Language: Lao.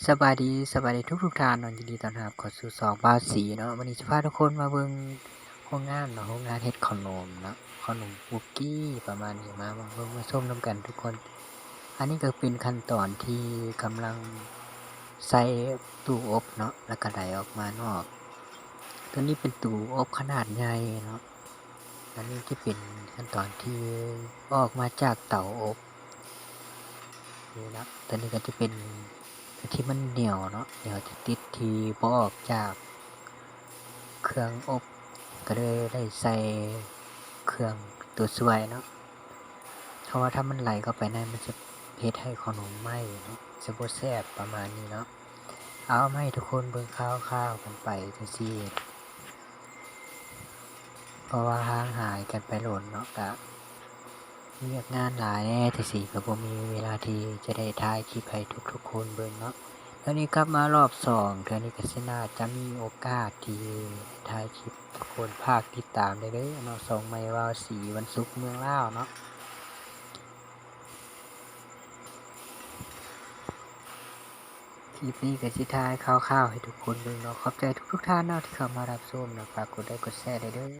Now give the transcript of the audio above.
ສະບາຍດີ ສະບາຍດີທຸກໆທ່ານເນາະ, ຍິນດີຕ້ອນຮັບເຂົ້າສູ່ຊ່ອງບ່າວສີເນາະ. ມື້ນີ້ຈະພາທຸກຄົນມາເບິ່ງໂຮງງານເນາະ, ໂຮງງານເຮັດເຂົ້າໜົມເນາະ, ເຂົ້າໜົມປຸກກີ້ປະມານນີ້. ມາ ມາເບິ່ງມາຊົມນຳກັນທຸກຄົນ. ອັນນີ້ກໍເປັນຂັ້ນຕອນທີ່ກຳລັງໃສ່ຕູ້ອົບເນາະ ແລ້ວກໍໄຫຼອອກມານອກ. ຕົວນີ້ເປັນຕູ້ອົບຂະໜາດໃຫຍ່ເນາະ. ອັນນີ້ຈະເປັນຂັ້ນຕອນທີ່ອອກມາຈາກເຕົາອົບນີ້ເນາະ. ຕົວນີ້ກໍຈະເປັນທີ່ມັນໜຽວເນາະ, ໜຽວທີ່ຕິດທີ່ບໍ່ອອກຈາກເຄື່ອງອົບ, ກໍເລີຍໄດ້ໃສ່ເຄື່ອງຕົວຊ່ວຍເນາະ. ເພາະວ່າຖ້າມັນໄຫຼເຂົ້າໄປໃນ ມັນຈະເຮັດໃຫ້ເຂົ້າໜົມໄໝ້ເນາະ, ຈະບໍ່ແຊບປະມານນີ້ເນາະ. ເອົາມາໃຫ້ທຸກຄົນເບິ່ງຂ່າວໆກັນໄປຈັ່ງຊີ້. ເພາະວ່າຫ່າງຫາຍກັນໄປດົນເນາະ, ກະວຽກງານຫຼາຍແດ່ຈັ່ງຊີ້ ກໍບໍ່ມີເວລາທີ່ຈະໄດ້ຖ່າຍຄລິບໃຫ້ທຸກໆຄົນເບິ່ງເນາະ. ແລ້ວນີ້ກັບມາລອບສອງ ເທື່ອນີ້ກໍຊິໜ້າຈະມີໂອກາດທີ່ໄດ້ຖ່າຍຄລິບ, ທຸກຄົນຝາກຕິດຕາມໄດ້ເດີເນາະ, ຊ່ອງໃໝ່ບ່າວສີ ວັນສຸກເມືອງລາວເນາະ. ຄລິບນີ້ກໍຊິຖ່າຍຂ່າວໆໃຫ້ທຸກຄົນເບິ່ງເນາະ. ຂອບໃຈທຸກໆທ່ານເນາະທີ່ເຂົ້າມາຮັບຊົມເນາະ, ຝາກກົດໄລກົດແຊໄດ້ເດີ.